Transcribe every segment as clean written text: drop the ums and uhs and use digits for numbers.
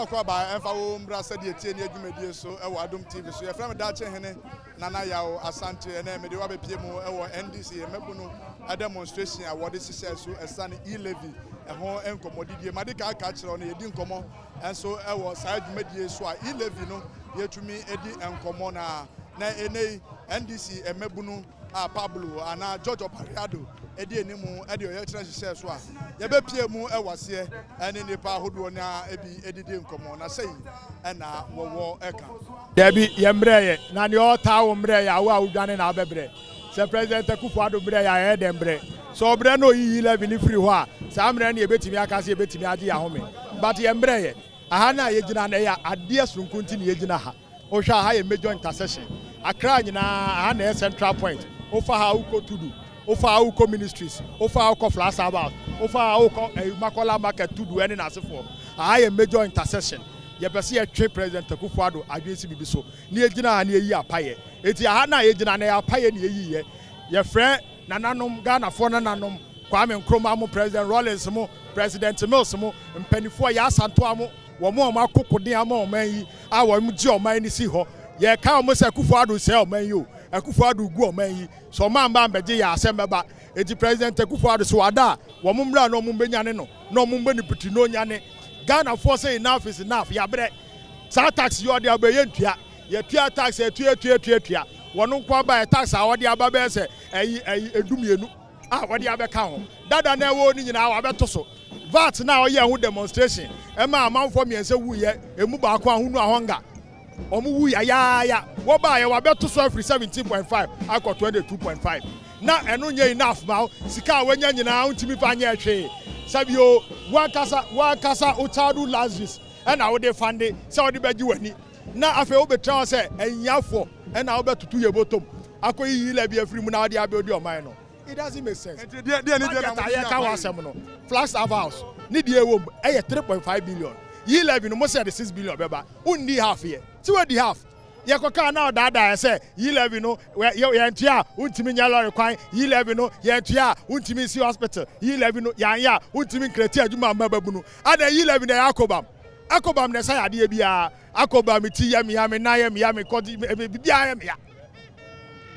Akɔ aba ɛmfa wo mbra sɛdeɛ tie ne adwumadie so ɛwɔ Adom TV so. Yɛfrɛ me Daakye Hene Nana Yaw Asante. Ɛnɛ mede wabɛpie mu ɛwɔ NDC mmabunu demonstration a wɔde hyehyɛ so ɛsane e-levy ɛho nkɔmmɔdidie. Made ka aka kyerɛ no, yɛdi nkɔmmɔ ɛnso ɛwɔ saa dwumadie so a e-levy no yɛtumi di nkɔmmɔ na ɛnɛ yi NDC mmabunu a Pablo anaa George Opare-Addo ɛdi anim ɛde ɔyɛ kyerɛ hyehyɛ so a yɛbɛpie mu ɛwɔ aseɛ ɛne nnipa ahodoɔ na ebi edidi nkɔmmɔ na sɛyi ɛna wɔwɔ ɛka. Dabi, yɛ mmerɛ yɛ na deɛ ɔtaa wo mmerɛ yɛ awo a wodwane na abɛbrɛ sɛ President Akufo Addo brɛ yɛ a, ɛyɛ dɛn brɛ sɛ ɔbrɛ na oyiyi levy ne firi hɔ a, saa mmerɛ no yɛbɛtumi aka sɛ yɛbɛtumi agye yɛ ahome, but yɛ mmerɛ yɛ aha no a yɛgyina no, ɛyɛ adeɛ soronko nti na yɛgyina ha. Wohwɛ aha yɛ major intersection Accra nyinaa. Aha na ɛyɛ central point. Wofa ha, wokɔ Tudu. Wofa ha, wokɔ Ministries. Wofa ha, wokɔ Flagstaff House. Wofa ha, wokɔ Makola Market, Tudu ɛne n'asefoɔ. Aha yɛ major intersection. Yɛpɛ sɛ yɛtwe President Akufo Addo adwene si biribi so na yɛgyina ha na yɛyi apayɛ. Eti aha no a yɛgyina no, ɛyɛ apayɛ na yɛyi yɛ. Yɛfrɛ nananom, Ghanafoɔ nananom, Kwame Nkrumah mo, President Rawlings mo, President Mills mo, mpanimfoɔ yɛ Asantoa mo, wɔn a wɔn akokoden ama ɔman yi a wɔn gye ɔman no si hɔ. Yɛka wɔn sɛ Akufo Addo sɛ ɔman yi o, Akufo Addo gu ɔman yi sɛ ɔman ba mbɛgye yɛ asɛm bɛba. Eti President Akufo Addo so wada a, wɔn mmra na wɔn mbɛnyane no na wɔn mbɛ ne piti na onyane Ghanafoɔ sɛ enough is enough. Yabrɛ saa tax yi ɔde aba, yɛ ntua. Yɛtua tax, yɛtua, tua, tua, tua. Wɔn nko aba yɛ tax a wɔde aba bɛyɛ sɛ ɛyi 12 a wɔde abɛka ho dada na ɛwɔ ne nyinaa wɔabɛto so. VAT na ɔyɛ ho demonstration ɛma amanfoɔ mmiɛnsa wuyɛ, emu baako ahonu ahɔnga, wɔn wu yayaaya. Wɔbaa yɛ wɔabɛto so afiri 17.5 akɔ 22.5 na ɛno nyɛ enough ma wo. Sika a wɔanya nyinaa ntumi fa nyɛ hwee. Sɛbio wankasa wankasa wo childhood luxuries ɛna wode fund sɛ wode bɛgye w'ani, na afei wobɛtena hɔ sɛ ahiafoɔ ɛna wobɛtoto yɛ bɔtɔm akɔ yiyi levy afiri mu na wode abɛdi ɔman no. It doesn't make sense. Nti deɛ deɛ ne deɛ na budget a yɛka wɔ asɛm no, Flagstaff House ne deɛ ɛwɔ mu ɛyɛ 3.5 billion. E-levy no mo sɛ de 6 billion bɛba, wonni half yɛ tí wɔdi half. Yɛkɔkaa na ɔdaadaa yɛ sɛ e-levy no yɛntua a, wontumi nyɛ lɔre kwan. E-levy no yɛntua a, wontumi nsi hospital. E-levy no yɛanyɛ a, wontumi ncreate adwuma mma babunu ada. E-levy no ɛyɛ akobam akobam na ɛsɛ yɛ adeɛ biara akobam. Ti yɛ mea, me nan yɛ mea, me kɔ biribiara yɛ mea.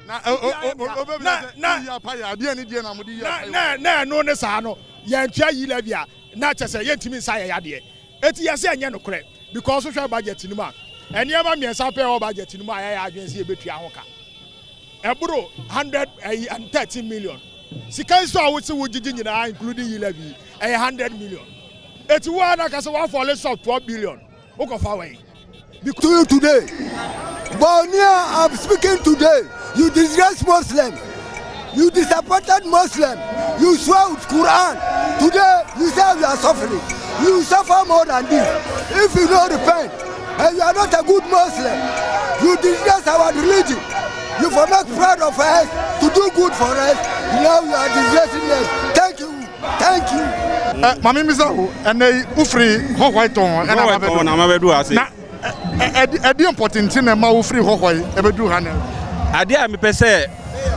Na o Na- na yi apayɛ adeɛ ne deɛ na mo de yi na apayɛ. Na ɛno ne saa no, yɛntua e-levy a, na kyɛ sɛ yɛntumi nsa yɛ yadeɛ. Eti yɛsɛ ɛnyɛ nokorɛ because wohwɛ budget no mu a, nneɛma mmiɛnsa pɛ ɛwɔ budget no mu a yɛyɛ adwene sɛ yɛbɛtua ho ka ɛboro hundred ɛyi and 13 million. Sika yi so a wosi wo gyigyi nyinaa, including e-levy, ɛyɛ 100 million. Eti wo ara kasa wa fall short 12 billion, wokɔfa wɛn? To you today. Bawumia, I'm speaking today. You disgrace Muslim. You disappointed Muslim. You swear with Quran. Today, you say you are suffering. You suffer more than this. If you don't repent, and you are not a good Muslim, you disgrace our religion. You for make proud of us to do good for us. Now you are disgracing us. Thank you. Thank you. Ɛ maame mi sɛ o, ɛnɛ yi wofiri Hɔhɔi tɔn ɛna Hɔhɔi tɔn na mabɛdu ase. Na ɛdeɛ mpɔtenten na ɛma wofiri Hɔhɔi ɛbɛduru ha nɛ? Adeɛ a mepɛ sɛ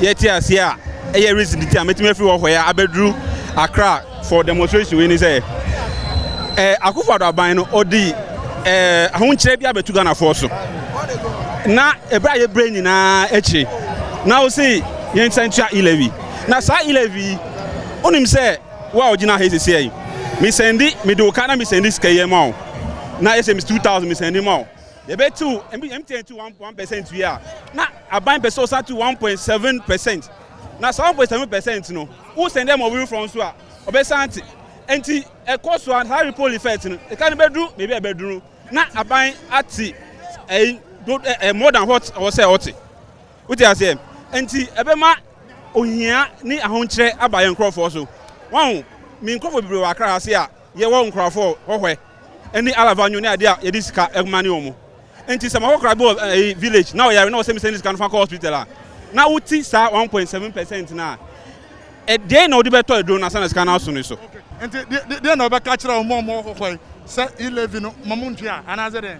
yɛte aseɛ a ɛyɛ reason ti a mɛtumi afiri Hɔhɔi a abɛduru Accra for demonstration wei ni sɛ Akufo Addo aban no ɔdi ahonkyerɛ bi abɛtu Ghanafoɔ so, na ɛberɛ a yɛbrɛ nyinaa akyire na wo se yɛnsa ntua e-levy. Na saa e-levy yi, wonim sɛ wo a ɔgyina ha yi seesei yi, mesend, mede wo ka na mesend sika yi ma wo na yɛsɛ 2000, mesend ma wo, yɛbɛtiw MTN tu 1% wie a, na aban pɛ sɛ ɔsan tu 1.7%. Na saa 1.7% no, wo send ma obi foforɔ nso a, ɔbɛsan te. Nti ɛkɔ so a, saa ripple effect no, ɛka no bɛduru baabi a ɛbɛduru na aban ate ɛyi do ɛ ɛ more than what ɔwɔ sɛ ɔte. Wote aseɛ? Nti ɛbɛma ohia ne ahonkyerɛ aba yɛn nkurɔfoɔ so. Wɔn mi nkurɔfoɔ bebree wɔ Akra ha se a yɛwɔ nkurɔfoɔ Hɔhɔɛ ɛne Alavanyo ne adeɛ a yɛde sika ɛma ne wɔn. Nti sɛ makɔkora bi wɔ ɛyi village na ɔyare na ɔsɛ mi sɛ ne sika no fa kɔ hospital a, na wote saa 1.7% na ɛdeɛn na wode bɛtɔ aduro no asa na sika no aso ne so? Nti deɛ na ɔbɛka kyerɛ wɔn a wɔwɔ Hɔhɔi sɛ e-levy no ma mo ntua anaasɛ dɛn?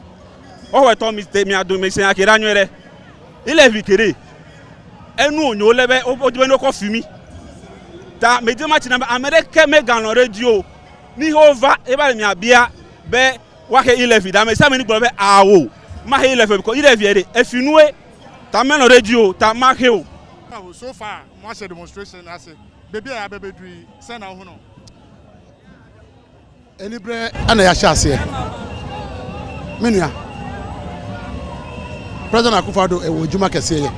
Hɔhɔɛ tɔ mi te mi ado mi sɛn akere anwɛrɛ e-levy kere enu onyo lɛ bɛ wodi bɛ ne kɔ fi mi ta medi ma tsi na ame ɖeke meganɔ ɖe dzi o. Ni wova eva le mia bia be. Woaxe e-levy ɖe ame sia ame ni gblɔ be ao maxe e-levy o because e-levy ɖe efi nue ta menɔ ɖe edzi o ta maxe o. So far mo ahyɛ demonstration ase baabi a yɛabɛbɛduru yi sɛn na wohu no? Aniberɛ na yɛahyɛ aseɛ. Me nua, President Akufo-Addo ɛwɔ adwuma kɛseɛ yɛ.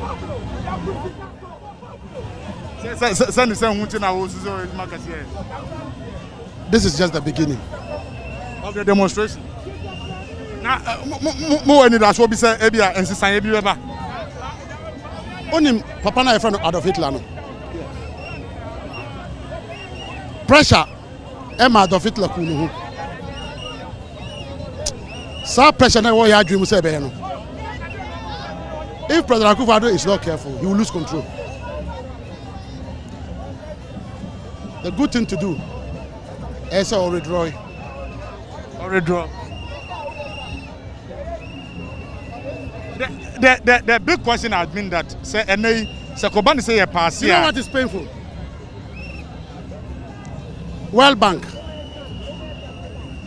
Sɛ ne sɛ ho nti na wosusu sɛ adwuma kɛseɛ yɛ. This is just the beginning. Of the demonstration. Na mo wɔ anidasoɔ bi sɛ ebi a nsesaeɛ bi bɛba. Onim papa no a yɛfrɛ no Adolf Hitler no. Pressure ɛma Adolf Hitler kuu ne ho. Saa pressure na ɛwɔ yɛ adwene mu sɛ ɛbɛyɛ no. If President Akufo-Addo is not careful, he will lose control. The good thing to do is to withdraw. Withdraw. The big question has been that sɛ ɛnɛ yi sɛ kɔba ne sɛ yɛ pass You know what is painful? World Bank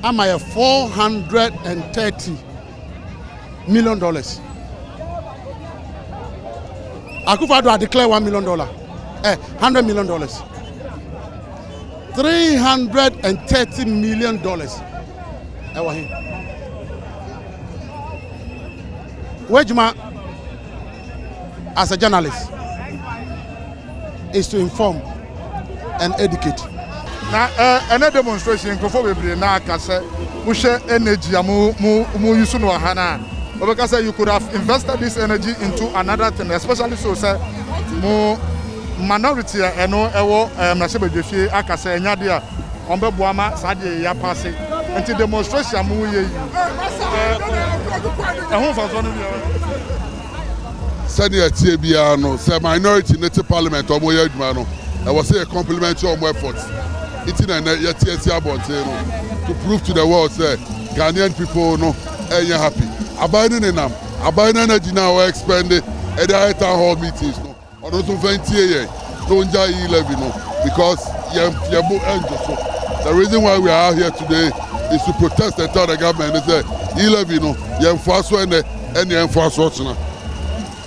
ama yɛ $430 million. Akufo-Addo declare $1 million, $100 million. $330 million. Ɛwɔ he? W'adwuma as a journalist is to inform and educate. Na ɛnɛ demonstration nkurɔfoɔ bebree na aka sɛ wohwɛ energy a mo mo mo use no wɔ ha na wɔbɛka sɛ you could have invested this energy into another thing, especially so sɛ mo minority a ɛno ɛwɔ mmarahyɛbadwafie aka sɛ ɛnya deɛ a wɔn bɛboa ma saa deɛ yɛ apass, nti demonstration a mo yɛ yi ɛho mfasoɔ no deɛ. Sɛdeɛ tie biara no, sɛ minority ne te parliament, ɔmo yɛ adwuma no, ɛwɔ sɛ yɛ compliment ɔmo effort. Nti na ɛnɛ yɛte asi abɔnten no to prove to the world sɛ Ghanaian people no ɛnyɛ happy. Aban ne nenam aban no energy na ɔwɔ expend ɛde ayɛ town hall meetings no, ɔno nso fɛn tie yɛn na ongya e-levy no because yɛn yɛn bo ɛnjo so. The reason why we are out here today is to protest and tell the government sɛ e-levy no, yɛn fo aso ɛnɛ ɛne yɛn fo aso ɔkyena.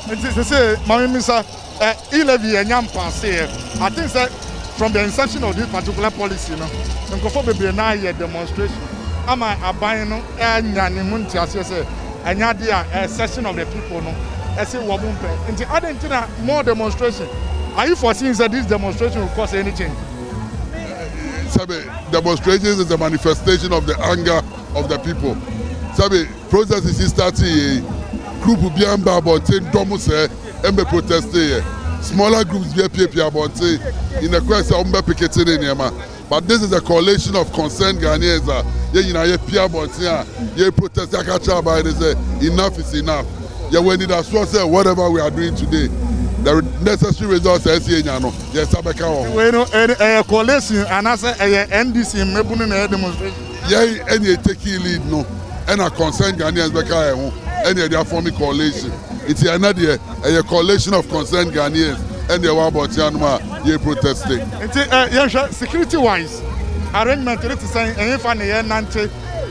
Nti sese maame misa ɛ e-levy yɛ nya mpass yɛ, I think sɛ from the inception of this particular policy no, nkurɔfoɔ bebree na ayɛ demonstration ama aban no ɛnya ne ho nteaseɛ sɛ ɛnya adeɛ a section of the people no ɛsɛ wɔn mo mpɛ, nti adi nti na more demonstration? Are you foreseeing say this demonstration will cause any change? Sɛbi, demonstrations is a manifestation of the anger of the people. Sɛbi, process is starting yɛ group bi amba abɔnten dɔm sɛ ɛmbɛ protest yɛ, smaller groups bi apiepie abɔnten in the quest sɛ ɔmo bɛ picket ne nneɛma, but this is a coalition of concerned Ghanaians a yɛn nyinaa yɛ pie abɔnten a yɛ protest aka kyerɛ aban ne sɛ enough is enough. Yɛwɔ anidasoɔ sɛ whatever we are doing today, the necessary results a ɛsɛ yɛnya no, yɛn nsa bɛka wɔ ho. Wei no ɛyɛ coalition anaasɛ ɛyɛ NDC mmabunu na ɛyɛ demonstration? Yɛn ɛna ɛtake lead no, ɛna concerned Ghanaians bɛka yɛn ho, ɛna yɛde aform coalition. Nti ɛnɛ deɛ, ɛyɛ coalition of concerned Ghanaians ɛna ɛwɔ abɔnten anom a yɛ protest. Nti yɛhwɛ security wise arrangement ne te sɛn? Ɛhefa ne yɛ nante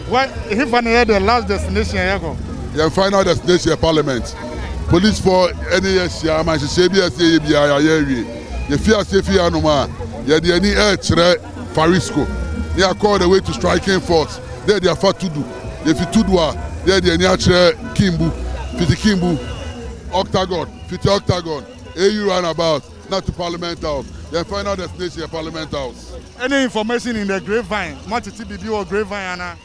wɛ, ɛhefa ne yɛ the last destination yɛ kɔ? Yɛn final destination yɛ parliament. Police foɔ ɛne yɛ hyia ama nhyehyɛ bi a ɛsɛ yɛ biara yɛayɛ awie. Yɛfi ase fi hanom a, yɛde ani ɛrekyerɛ Farisco ne yɛakɔ all the way to Striking Force ne yɛde afa Tudu. Yɛfi Tudu a, ne yɛde ani akyerɛ Kimbu, fiti Kimbu, Octagon, fiti Octagon, AU roundabout na to Parliament House. Yɛn final destination yɛ Parliament House. Any information in the grapevine, mo tete biribi wɔ grapevine ana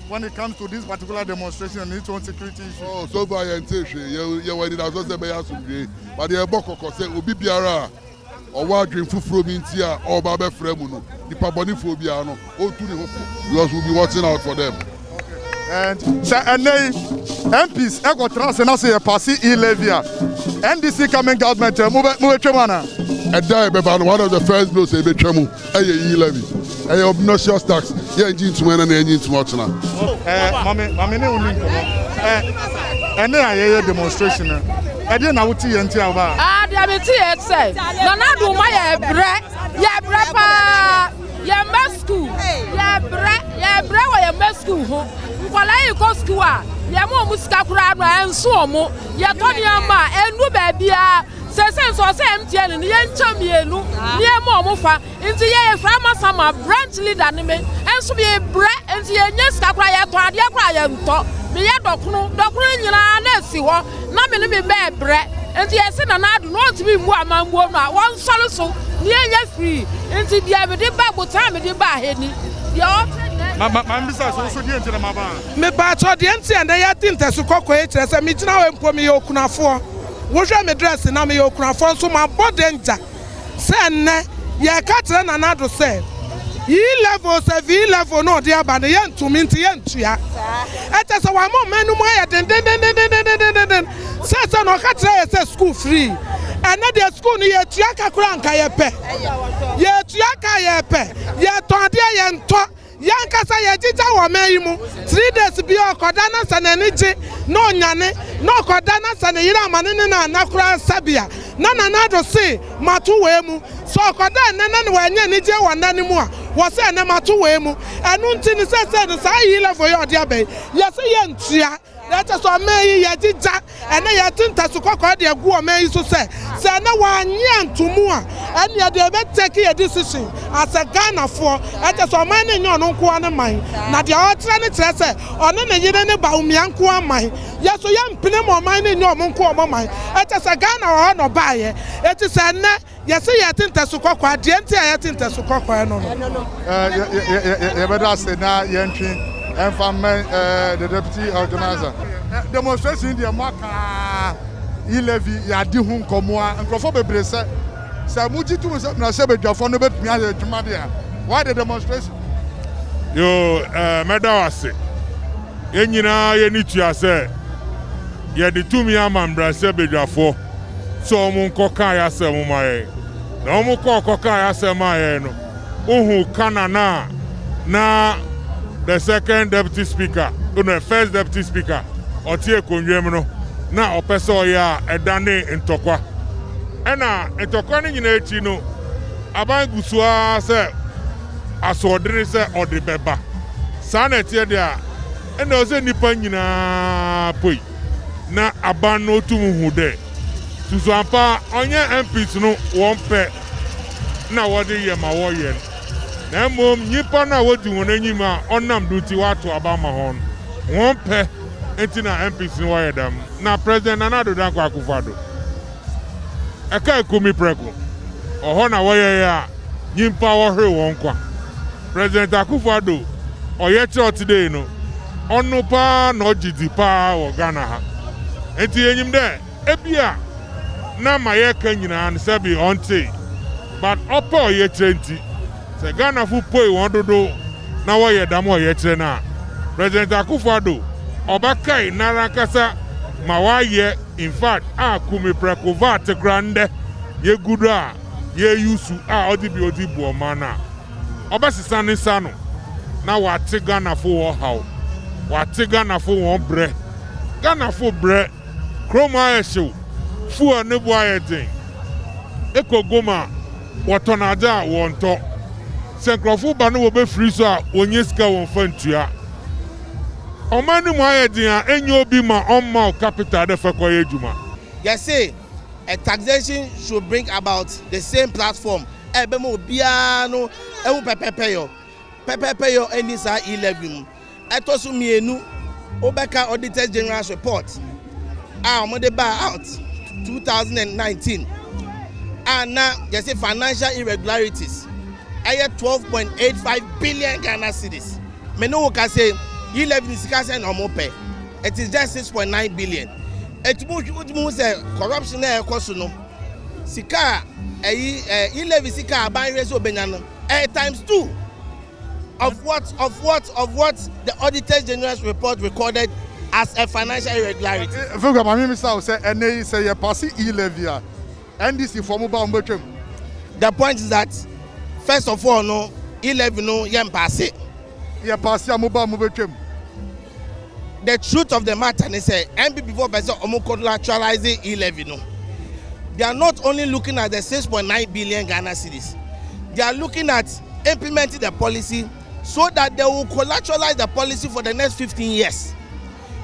when it comes to this particular demonstration and its own security issue? Oh, so far yɛn ti hwee. Yɛ yɛwɔ anidaso sɛ ɛbɛyɛ asomdwe, but yɛbɔ kɔkɔ sɛ obi biara a ɔwɔ adwene foforɔ bi nti a ɔreba abɛfrɛ mu no, nipa bɔnefoɔ biara no, ɔntu ne ho fo because we be watching out for them. And sɛ ɛnɛ yi MPs ɛkɔtena ase na sɛ yɛ pass e-levy a, NDC coming government ɛ mo bɛ mo bɛ twɛ mu ana? Ɛda ɛbɛba no, one of the first bills a ɛbɛtwa mu ɛyɛ e-levy. Ɛyɛ obnoxious tax. Yɛn gye ntoma ɛna na yɛn gye ntoma ɔkyena. Maame, maame ne wo ni nkɔmɔ. Ɛnɛ a yɛyɛ demonstration no, ɛdeɛ na wote yɛn ti a woba? Ah, deɛ mi ti yɛ sɛ Nana Addo ma yɛ brɛ, yɛ brɛ paa. Yɛ mma school, yɛ brɛ, yɛ brɛ wɔ yɛ mma. sukuu ho. Nkwadaa yi kɔ sukuu a, yɛma wɔn sika koraa no a, ɛnso wɔn. Yɛtɔ nneɛma a, ɛnnu baabiara. Seesei nso ɔsɛ MTN no yɛnkyɛ mmienu na yɛma wɔn fa. Nti yɛ yɛfrɛ Amasaman branch leader ne me nso mebrɛ nti yɛnnya sika koraa yɛtɔ adeɛ koraa yɛntɔ. Meyɛ dɔkono, dɔkono nyinaa na ɛsi hɔ na me ne me mma ɛbrɛ. Nti yɛse Nana Addo no ɔntumi mmu amammuo no a wɔnsɔre so na yɛnyɛ free. Nti deɛ mede ba botae a mede baa ha ni. Deɛ ɔkyerɛ nyinaa Ma ma ma mbisa so nso deɛ nti na maba ha. Mepaakyɛw deɛ nti a nnɛ yɛadi ntɛso kɔkɔɔ yi kyerɛ sɛ megyina hɔ yi mpo meyɛ okunafoɔ. Wohwɛ me dress na meyɛ okunafoɔ nso mabɔ danger sɛ nnɛ yɛreka kyerɛ Nana Addo sɛ E level sɛ V level na ɔde aba no yɛntumi nti yɛntua. Ɛkyɛ sɛ wama ɔman no mu ayɛ dendendendendendenden sɛ sɛ na ɔka kyerɛ yɛ sɛ school free. Ɛnɛ deɛ school no yɛtua ka koraa nka yɛpɛ. Yɛtua ka yɛpɛ. Yɛtɔn adeɛ yɛntɔ. Yɛn ankasa yɛgyigya wɔ ɔman yi mu, 3 days biara ɔkɔda na sɛ n'ani gye na ɔnyane, na ɔkɔda na sɛ ne yere ama ne ne no anna koraa sɛbea na Nana Addo se mato wei mu. Sɛ ɔkɔda ɛnnɛ na ne wanya anigyeɛ wɔ nna no mu a, wɔse ɛnnɛ mato wei mu. Ɛno nti no seesei no saa E-level yi a ɔde aba yi, yɛse yɛntua. Na ɛkyɛ sɛ ɔman yi yɛgyigya ɛnɛ yɛte ntasu kɔkɔɔ de agu ɔman yi so sɛ sɛ ɛnɛ wɔanye anto mu a ɛneɛ deɛ ɛbɛ take yɛ decision as a Ghanafoɔ. Ɛkyɛ sɛ ɔman no nyɛ ɔno nkoa ne man, na deɛ ɔkyerɛ no kyerɛ sɛ ɔne ne yere ne Bawumia nkoa man. Yɛ so yɛmpene ma ɔman no nyɛ ɔmo nkoa ɔmo man. Ɛkyɛ sɛ Ghana wɔ hɔ na ɔbaayɛ eti sɛ ɛnɛ yɛse yɛte ntɛso kɔkɔɔ a, deɛ nti a yɛte ntɛso kɔkɔɔ no no. Yɛbɛda ase na yɛntwe ɛmfa mmɛn the deputy organizer. Demonstration deɛ mo aka e-levy yɛadi ho nkɔmmɔ a nkurɔfoɔ bebree sɛ sɛ mogye tom sɛ mmarahyɛbadwafoɔ no bɛtumi ayɛ adwuma deɛ a, why the demonstration? Yo, mɛda wo ase. Yɛn nyinaa yɛni tua sɛ yɛde tumi ama mmarahyɛbadwafoɔ sɛ wɔn nkɔka yɛ asɛm ma yɛn. Na wɔn kɔɔ kɔka yɛ asɛm ma yɛn no, wohu Kana na the second deputy speaker, no, first deputy speaker, ɔte akonnwa mu no, na ɔpɛ sɛ ɔyɛ a ɛdane ntɔkwa. Ɛna ntɔkwa no nyinaa akyi no, aban gu so ara sɛ asoɔdene sɛ ɔde bɛba. Saa na ɛteɛ deɛ a, ɛna ɔsɛ nnipa nyinaa poi na aban no tum hu dɛ susuampa ɔnyɛ MPs no wɔn pɛ na wɔde yɛ ma wɔyɛ no, na mmom nyimpa no a wodi wɔn anyim a ɔnam do nti wɔato aba ama hɔn no wɔn pɛ nti na MPs no wɔyɛ dɛm. Na President Nana Addo Dankwa Akufo-Addo ɛka ekumi prɛko ɔhɔ na wɔyɛyɛ a nyimpa wɔhwere wɔn nkwa. President Akufo-Addo ɔyɛ kyerɛ ɔte dɛ no ɔno paa na ɔgye dzi paa wɔ Ghana ha, nti yɛnyim dɛ ebia na ma yɛka nyinaa no sɛbi ɔnte, but ɔpɛ ɔyɛ kyerɛ nti sɛ Ghanafo poi wɔn dodo na wɔyɛ dam ɔyɛ kyerɛ no a, President Akufo-Addo ɔbɛkae nara ankasa ma wayɛ. In fact, a kumi prɛko VAT koraa ndɛ yɛgu do a yɛyusu a ɔdze bi ɔdze bu ɔman no a, ɔbɛsesa ne nsa no na wate Ghanafo wɔ haw, wate Ghanafo wɔn brɛ. Ghanafo brɛ, kurom ayɛ hyew, fuel ne bo ayɛ dzen, ekɔ guom a wɔtɔn adze a wɔnntɔ, sɛ nkorɔfo ba no wɔbɛfiri so a wɔnnya sika wɔmfa ntua. Ɔman no mu ayɛ dzen a ennya obi ma ɔmma wo capital dɛ fa kɔyɛ edwuma. Yɛse a taxation should bring about the same platform a ɛbɛma obiara no ehu pɛpɛpɛyɔ pɛpɛpɛyɔ ɛni saa e-levy mu. Ɛtɔ so mmienu, wobɛka Auditors General's report a wɔde baa out 2019 a na yɛse financial irregularities ɛyɛ 12.85 billion Ghana cedis. Me ne wo ka sɛ e-levy sika sɛ na wɔn pɛ, it is just 6.9 billion. Etumu wotumi hu sɛ corruption na ɛkɔ so no, sika a ɛyi e-levy sika a aban hwɛ sɛ obenya no ɛyɛ times two of what the Auditors General's report recorded as a financial irregularity. Fúnkẹ́, maame mi sá o sɛ ɛnɛ yi sɛ yɛ pass e-levy a, NDC fɔ mo ba wɔn bɛtwam. The point is that first of all no, e-levy no yɛ mpass. Yɛ pass a, mo ba mo bɛtwam. The truth of the matter ni sɛ NPP foɔ pɛ sɛ ɔmo collateralize e-levy no. They are not only looking at the 6.9 billion Ghana cedis, they are looking at implementing the policy. so that they will collateralize the policy for the next 15 years.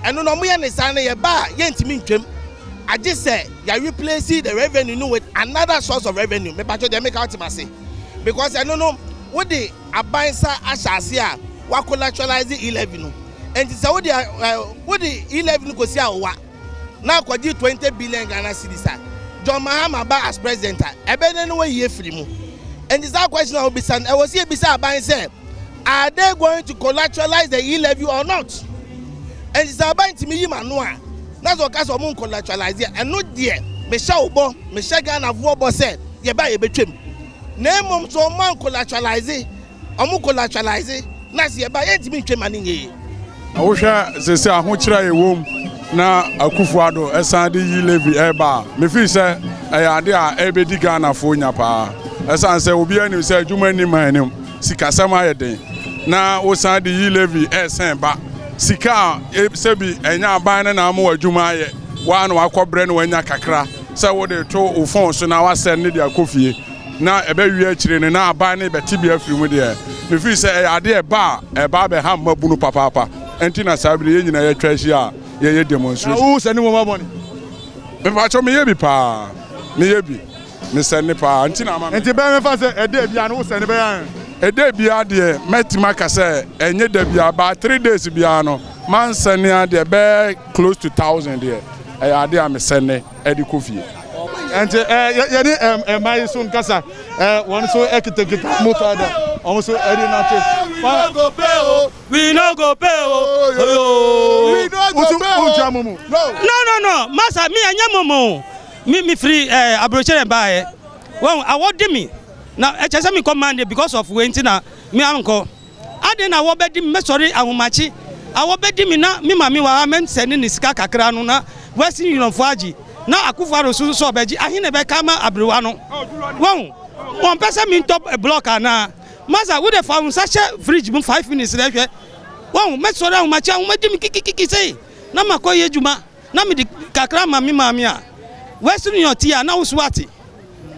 Ɛno na wɔyɛ ne saa no yɛba a yɛntumi ntwam agye sɛ yɛ replace the revenue no with another source of revenue. Mepatwo deɛ meka wote ase because ɛno no wode aban sa ahyɛ ase a wa collateralize e-levy no nti sɛ wode ɛ wode e-levy no kɔsi awowa na akɔgye 20 billion Ghana cedis a John Mahama ba as president a ɛbɛn no wɔyi efiri mu. Nti saa question a wobisa no ɛwɔ sɛ ebisa aban sɛ are they going to collateralize the e-levy or not? Nti sɛ aban ntumi yi ma no a na sɛ ɔka sɛ ɔmo collateralize a ɛno deɛ mehyɛ wo bɔ mehyɛ Ghanafoɔ bɔ sɛ yɛba yɛbɛtwam na mmom sɛ ɔmo collateralize ɔmo collateralize na sɛ yɛba yɛntumi ntwam ma ne nyɛ yie. Wohwɛ sese ahokyerɛ a ɛwɔ mu na Akufo Addo ɛsan de e-levy ɛreba a mefii sɛ ɛyɛ ade a ɛbɛdi Ghanafoɔ nya paa ɛsan sɛ obiara nim sɛ adwuma nim anim sikasɛm ayɛ den na wosan de e-levy ɛresan ba sika a sɛbi ɛnyɛ aban no na ama wɔ adwuma ayɛ waa na wakɔbrɛ na wanya kakra sɛ wode to wo phone so na wasɛn ne de akɔ fie na ɛbɛwie akyire no na aban no bɛte bi afiri mu deɛ mefiri sɛ ɛyɛ adeɛ ɛba a ɛba abɛha mmabunu papaapa ɛnti na saa bere yɛn nyinaa yɛatwa ahyia a yɛyɛ demonstration. Na wo sɛ ne wɔn abɔne. Mepakyɛw meyɛ bi paa meyɛ bi mesɛne paa nti na ama. Nti bɛyɛ mefa sɛ ɛda bia no wo sɛne bɛyɛ. Ɛda bia deɛ mɛtumi aka sɛ ɛnyɛ da bia ba 3 days biara no mansɛne adeɛ bɛyɛ close to 1,000 deɛ ɛyɛ adeɛ a mesɛne ɛde kɔ fie. Nti yɛne mmaa yi so nkasa wɔn nso kitakita mu kaada wɔn nso ɛde nante. We no go pay o. We no go pay o. We no go pay o. Wuntua mo mu. No no no masa mi ɛnyɛ momo mi firi aburokyerɛ ba yɛ wɔn awɔ di mi na ɛkyɛ sɛ mi kɔ Monday because of wei nti na mi ankɔ adi na awɔ bɛ di mi mɛsɔre ahomakye awɔ bɛ di mi na mi maame wɔ ha mɛ nsɛn ne sika kakra no na Western Union fo agye na Akufo Addo so sɛ ɔbɛgye ahe na ɛbɛka ama aberewa no wɔn wɔn pɛ sɛ mi ntɔ block anaa masa wo de fa wo nsa hyɛ fridge mu 5 minutes na ɛhwɛ wɔn mɛsɔre ahomakye ahoma di mi kikikiki sei na ma kɔ yɛ adwuma na mi de kakra ma mi maame a Western Union ti a na woso ate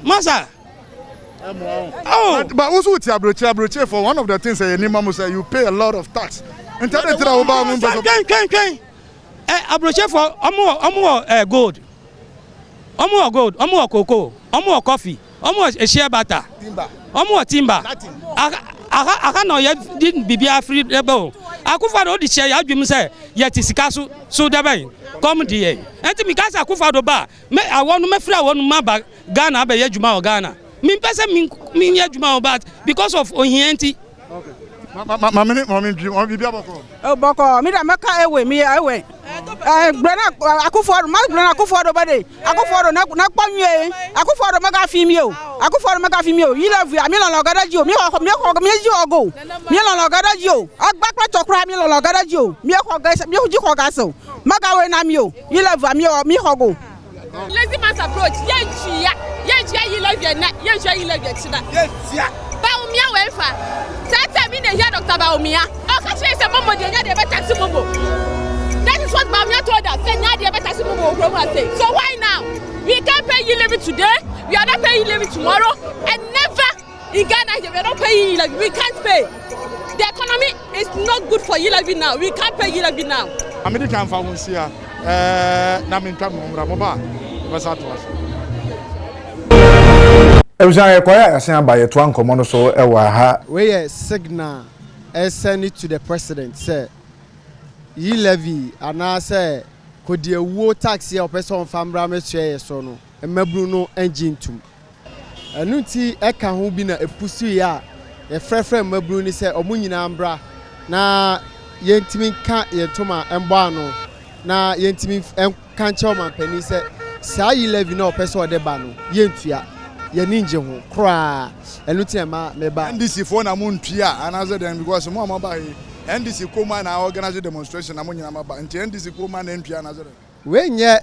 masa. Oh. But also with aburokyire aburokyire for one of the things that you name say you pay a lot of tax. Nti adi tira wo ba mu mpɛ. Twɛn twɛn twɛn ɛ aburokyire ɔmo wɔ ɛ gold, ɔmo wɔ gold, ɔmo wɔ cocoa, ɔmo wɔ coffee, ɔmo wɔ shea butter, ɔmo wɔ timber. Aha aha na ɔyɛ di bibi afiri dɛbɛ o. Akufo Addo odi hyɛ yɛ adwuma sɛ yɛte sika so so dɛbɛ kɔm di yɛ ɛnti mi ka sɛ Akufo Addo ba mɛ awɔ no mɛfiri awɔ no ma ba Ghana abɛyɛ adwuma wɔ Ghana. Mi mpɛ sɛ mi mi nyɛ adwuma wɔ but because of ohia nti. Maame ne maame ntwi wɔn biribi abɔkɔ. Bɔkɔ mi da mɛka ewe mi yɛ ewe ɛ gblɔ na Akufo Addo ma gblɔ na Akufo Addo bɛ de Akufo Addo na na kpɔ nyuie Akufo Addo mɛga fi mi o Akufo Addo mɛga fi mi o yi le via mi lɔlɔ gɛ ɖe dzi o mi xɔ mi xɔ mi dzi xɔ go mi lɔlɔ gɛ ɖe dzi o agba kple tɔkura mi lɔlɔ gɛ ɖe dzi o mi xɔ gɛ mi dzi xɔ gase o mɛga woe na mi o yi le via mi wɔ mi xɔ go. Lazy man's approach. Yɛntua yɛntua e-levy ɛnɛ yɛntua e-levy akyi na yɛntua. Bawumia wɔ efa saa time yi na ehia Dr. Bawumia ɔka kyerɛ sɛ momo deɛ nya deɛ bɛtax momo. That is what Bawumia told us, sɛ nya deɛ bɛtax momo wɔ kurom ase. So why now? We can't pay e-levy today, we are not paying e-levy tomorrow and never in Ghana here. We are not paying e-levy. We can't pay. The economy is not good for e-levy now. We can't pay e-levy now. Amedi kan fa ho nsia na mentwa me ho mmra mo ba bɛsa atoa so. Ebusua yɛkɔyɛ a yɛasen aba yɛtoa nkɔmmɔ no so wɔ ha. Wei yɛ signal ɛsend to the president sɛ e-levy anaasɛ kɔdiawuo tax a ɔpɛ sɛ ɔmfa mmra mɛsua yɛ so no mmabunu no ngye ntum. Ɛno nti ɛka ho bi na epusu yi a yɛfrɛfrɛ mmabunu no sɛ ɔmo nyinaa mbra na yɛntumi nka yɛn ntoma mbɔ ano na yɛntumi nka nkyɛn ɔmampanin sɛ saa e-levy na ɔpɛ sɛ ɔde ba no yɛntua yɛni ngye ho koraa. Ɛno ti na ɛma meba. NDC foɔ na mo ntua anaasɛ dɛn? Because mo a mo aba yi NDC kurom na organize demonstration na mo nyinaa mo aba nti NDC kurom na ntua anaasɛ dɛn. Wei nyɛ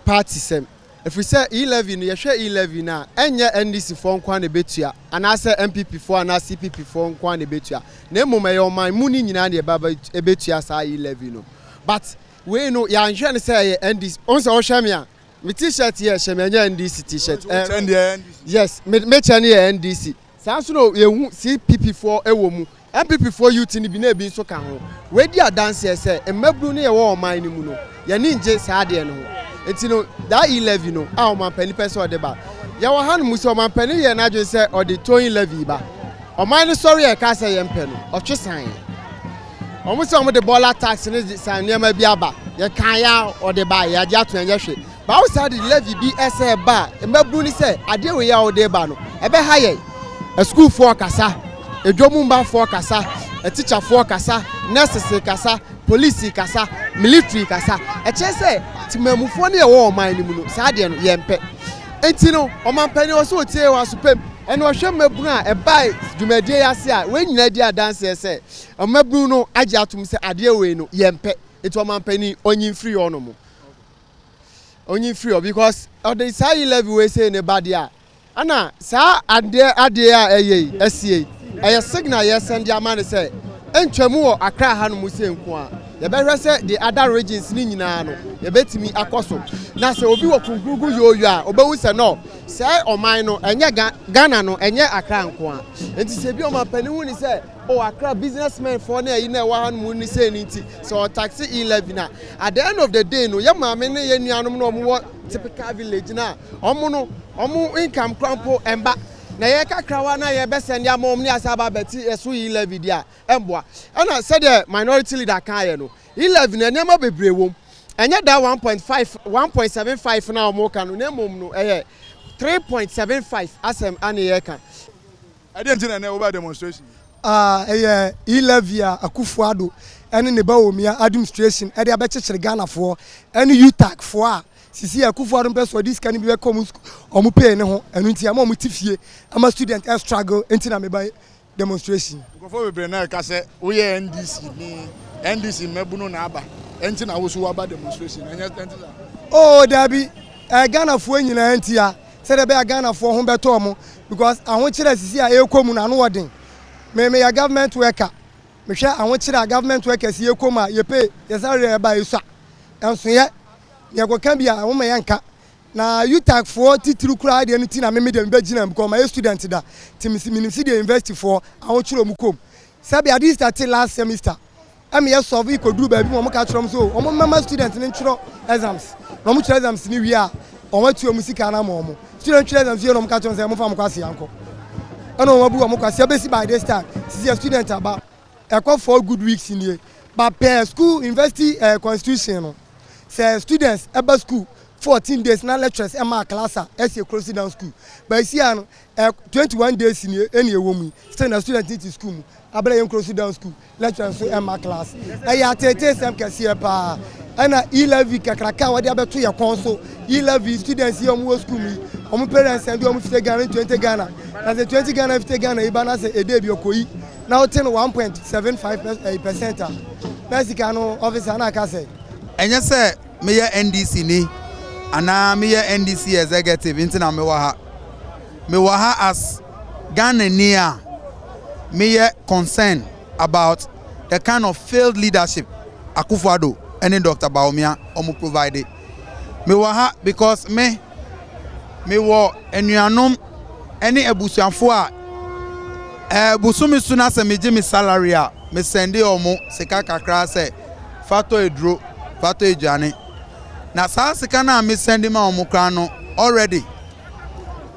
party sɛm ɛfiri sɛ e-levy no yɛhwɛ e-levy no a ɛnyɛ NDC foɔ nko na ɛbɛtua anaasɛ NPP foɔ anaa CPP foɔ nko na ɛbɛtua na mmom ɛyɛ ɔman mu no nyinaa na ɛba ɛbɛtua saa e-levy no. But wei no yɛanhwɛ no sɛ ɛyɛ NDC ɔn sɛ ɔhwɛ me a me T-shirt yɛ hyɛ me ɛnyɛ NDC T-shirt. Kyɛn deɛ NDC. Yes, me kyɛn no yɛ NDC. Saa nso na yɛhu CPP foɔ ɛwɔ mu. NPP foɔ youth no bi na ebi nso ka ho. Wei di adanseɛ sɛ mmabunu no yɛwɔ ɔman no mu no, yɛn ani ngye saa adeɛ no ho. Nti no, that e-levy no a ɔmanpanin pɛ sɛ ɔde ba. Yɛwɔ hanom sɛ ɔmanpanin yɛɛ n'adwene sɛ ɔde towing levy ba. Ɔman no sɔre a ɛkaa sɛ yɛmpɛ no, ɔtwe san yɛn. Wɔn sɛ wɔn de bɔɔla tax ne san nneɛma bi aba. Yɛkaa yɛ a ɔde ba, yɛagye ato ɛnyɛ hwee. Ba wo saa de levy bi ɛsɛ ɛba a, mmabunu ne sɛ adeɛ wei a wode ba no, ɛbɛha yɛn. Asukuufoɔ kasa, edwom mmafoɔ kasa, atikyafoɔ kasa, nurses kasa, polisi kasa, military kasa. Ɛkyerɛ sɛ temamufoɔ ne yɛwɔ ɔman no mu no, saa adeɛ no yɛmpɛ. Nti no, ɔmanpanin wɔ sɛ ɔtie wɔ asopam ɛna ɔhwɛ mmabunu a ɛbae dwumadie yi ase a, wei nyinaa di adanseɛ sɛ mmabunu no agye atom sɛ adeɛ wei no yɛmpɛ. Nti ɔmanpanin ɔnyi mfiri hɔnom. Ɔnyi mfiri hɔ because ɔde saa yi levy wei sei ne ba deɛ a, ɛna saa adeɛ adeɛ a ɛyɛ yi asie yi, ɛyɛ signal yɛsɛn de ama no sɛ ɛntwa mu wɔ Accra hanom sei nko a, yɛbɛhwɛ sɛ the other regions ne nyinaa no yɛbɛtumi akɔ so. Na sɛ obi wɔ Kunkrugu yooyo a, ɔbɛhu sɛ no, sɛ ɔman no ɛnyɛ Ghana no ɛnyɛ Accra nko a. Nti sɛ bi ɔmanpanin hu ne sɛ oh Accra businessmen foɔ ne ayi na ɛwɔ hanom ne sei no nti sɛ ɔtaxe e-levy no a, at the end of the day no yɛ maame ne yɛ nuanom na wɔn wɔ typical village no a wɔn no wɔn income kora mpo ɛmba na yɛ kakrawa na yɛ bɛsɛn de ama wɔn ne asa aba abɛte ɛso e-levy deɛ a ɛmboa. Ɛna sɛdeɛ minority leader kan yɛ no e-levy no nneɛma bebree wɔm, ɛnyɛ da 1.5 1.75 na wɔn ka no, na mmom no ɛyɛ 3.75 asɛm ane yɛ ka. Ɛdeɛn nti na ɛnɛ wobaa demonstration yi? A ɛyɛ E-levy a Akufo Addo ne ne Bawumia administration de abɛkyekyere Ghanafoɔ ne UTAG foɔ a sisi Akufo Addo mpɛ sɛ ɔde sika no bi bɛka wɔn wɔn pay no ho, ɛno nti ama wɔn te fie ama student struggle nti na meba demonstration. Nkurɔfoɔ bebree na ɛka sɛ woyɛ NDC ni, NDC mmabunu na aba ɛnti na wo so woaba demonstration, ɛnyɛ ɛnti saa? Oh daabi, ɛyɛ Ghanafoɔ nyinaa ntia. Sɛdeɛ ɛbɛyɛ a Ghanafoɔ ho bɛtɔ wɔn because ahokyerɛ a sisi a ɛrekɔ mu no ano wɔ den. Me meyɛ government worker, mehwɛ ahokyerɛ a government workers yi rekɔ mu a yɛ pay, yɛ salary a ɛba ɛsua, ɛnsoyɛ. Nea ɛkɔka bi a wɔn ma yɛnka. Na UTAG foɔ titiriw koraa deɛ no ti na me me deɛ mebɛgyina mu because mayɛ student da nti menim sɛdeɛ university foɔ ahokyerɛ wɔn kɔ mu. Sɛbe ade yi startee last semester Ɛma yɛ solve yi kɔduru baabi ma wɔn ka kyerɛ wɔn sɛ o wɔn mmɛma student no ntwerɛ exams na wɔn twerɛ exams no wie a wɔn atua wɔn sika no ama wɔn. Student twerɛ exams wie na wɔn ka kyerɛ wɔn sɛ wɔn fa wɔn kwasea nkɔ. Ɛna wɔn abu wɔn kwasea bɛsi by this time sisi yɛ student aba ɛkɔ four good weeks nie but per school university eh, constitution no sɛ students ɛba school 14 days na lecturers ɛma class a ɛsɛ close down school but esi ano ɛ 21 days nie ɛna ɛwɔ mu yi still na student ti school mu abɛrɛ yɛn close down school. Lecturer nso mma class. Ɛyɛ ateeteesɛm kɛseɛ paa. Ɛna e-levy kakraka a wɔde abɛto yɛ kɔn so. E-levy students yi a wɔwɔ school mu yi, wɔn parents send wɔn 50 Ghana ne 20 Ghana. Na sɛ 20 Ghana 50 Ghana yi ba na sɛ ɛdɛ bi ɔkɔyi na wote no 1.75 percent a, na sika no officer na aka sɛ. Ɛnyɛ sɛ meyɛ NDC ni anaa meyɛ NDC executive nti na mewɔ ha. Mewɔ ha as Ghanani a meyɛ concern about the kind of failed leadership Akufo-Addo ne Doctor Bawumia wɔn provide. Mewɔ ha because me mewɔ anuanom ne abusuafoɔ a ɛɛ bosome so na sɛ megye me salary a me sɛnde wɔn sika kakra sɛ fa tɔ aduro, fa tɔ aduane. Na saa sika no a me sɛnde ma wɔn koraa no already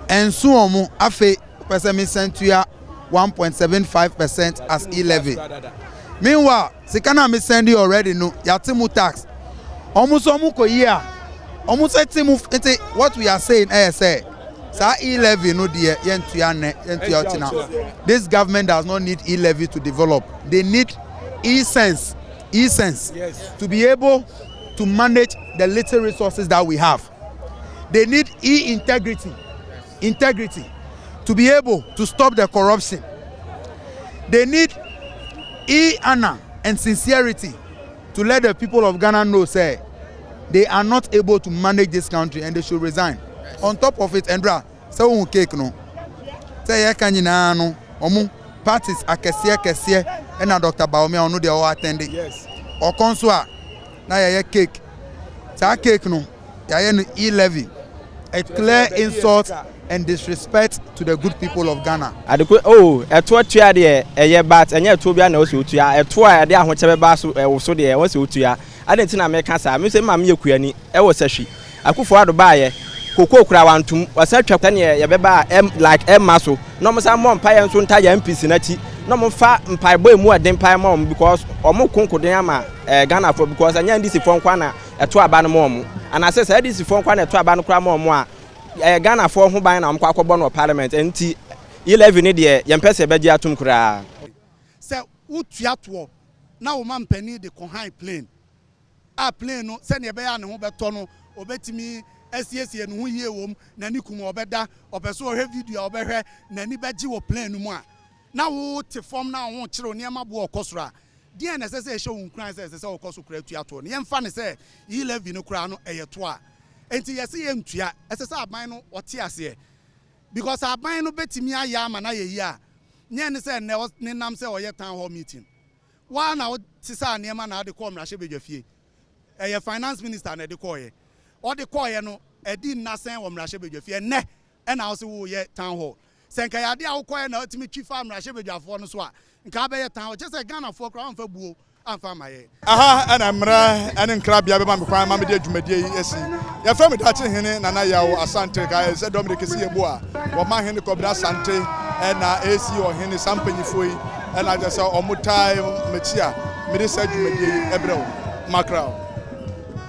ɛnso wɔn afei wopɛ sɛ mesan tua 1.75 percent as e-levy. Meanwhile, sika no a mesan di already no, yɛate mu tax. Wɔn nso wɔn kɔ yi a, wɔn nso te mu nti what we are saying ɛyɛ sɛ saa e-levy no deɛ yɛntua nnɛ, yɛntua ɔkyena. This government does not need e-levy to develop. They need e-sense, e-sense to be able to manage the little resources that we have. They need e-integrity, integrity to be able to stop the corruption. They need e-honor and sincerity to let the people of Ghana know, say, they are not able to manage this country and they should resign. On top of it, Andra, sɛ wohu cake no, sɛ yɛka nyinaa no, ɔmo parties akɛseɛ kɛseɛ ɛna Dr. Bawumia ɔno deɛ ɔwɔ attend. Ɔkɔ nso a, na yɛyɛ cake. Saa cake no, yɛayɛ no e-levy. A clear insult and disrespect to the good people of Ghana. Adeko oh ɛtoɔ tua deɛ ɛyɛ but ɛnyɛ ɛtoɔ biara na ɛwɔ sɛ wotua ɛtoɔ a ɛde ahokyɛ bɛba so ɛwo so deɛ ɛwɔ sɛ wotua adɛn nti na meka saa me sɛ me maame yɛ kuani ɛwɔ sahwi Akufo Addo baayɛ kokoo koraa wantom wasan atwa sɛneɛ yɛbɛba a ɛm like ɛmma so na ɔmo san mmɔ mpaeɛ nso nta yɛn MPs no akyi na ɔmo fa mpaebɔ emu ɛden paa ma ɔmo because ɔmo ko nkoden ama ɛɛ Ghanafoɔ because ɛnyɛ NDC foɔ nkoa na ɛto aba no ma ɔmo anaasɛ sɛ NDC foɔ nkoa na ɛto aba no koraa ma ɔmo a ɛyɛ Ghanafoɔ ho ban na wɔkɔ akɔbɔ no wɔ parliament ɛnti E-levy no deɛ yɛmpɛ sɛ yɛbɛgye atom koraa. Sɛ wotua toɔ na wo mampanin de kɔ han plane a plane no sɛdeɛ ɛbɛyɛ a ne ho bɛtɔ no ɔbɛtumi asiesie ne ho yie wɔ mu, n'ani kum a ɔbɛda, ɔpɛ sɛ ɔhwɛ video a ɔbɛhwɛ, n'ani bɛgye wɔ plane no mu a, na wote fam na wo ho kyere wo, nneɛma boɔ rekɔ soro a, deɛn na ɛsɛ sɛ ɛhyɛ wo nkuran sɛ ɛsɛ sɛ wokɔ so koraa tua toɔ no? Yɛmfa no sɛ e-levy no koraa no ɛyɛ toɔ a enti yɛse yɛntua, ɛsɛ sɛ aban no ɔte aseɛ because aban no bɛtumi ayɛ ama no ayɛ yie a, nyɛ ne sɛ nnɛ ɔnenam sɛ ɔyɛ town hall meeting. Wo ara na wosesaa nneɛma na wode kɔɔ mmarahyɛbadwafie. Ɛyɛ finance minister na ɛde kɔeɛ. Ɔde kɔeɛ no, ɛdi nna sɛn wɔ mmarahyɛbadwafie? Ɛnnɛ ɛna wose woreyɛ town hall. Sɛ nka ɛyɛ adeɛ a wokɔeɛ na wotumi twi faa mmarahyɛbadwafoɔ no so a, nka abɛyɛ town hall. Kyerɛ sɛ Ghanafoɔ koraa wɔmfa buo amfa amma yɛn. Aha na mmara ne nkrabea bɛma me kwan ma mede dwumadie yi asi. Yɛfrɛ me Daakye Hene Nana Yaw Asante Kae sɛ dɔm de kɛsi yɛ bo a wɔma Hene Kɔbena Asante na ɛresi ɔhene. Saa mpanyinfoɔ yi na kyerɛ sɛ wɔn taa m'akyi a mede saa dwumadie yi brɛ wo. Makra o.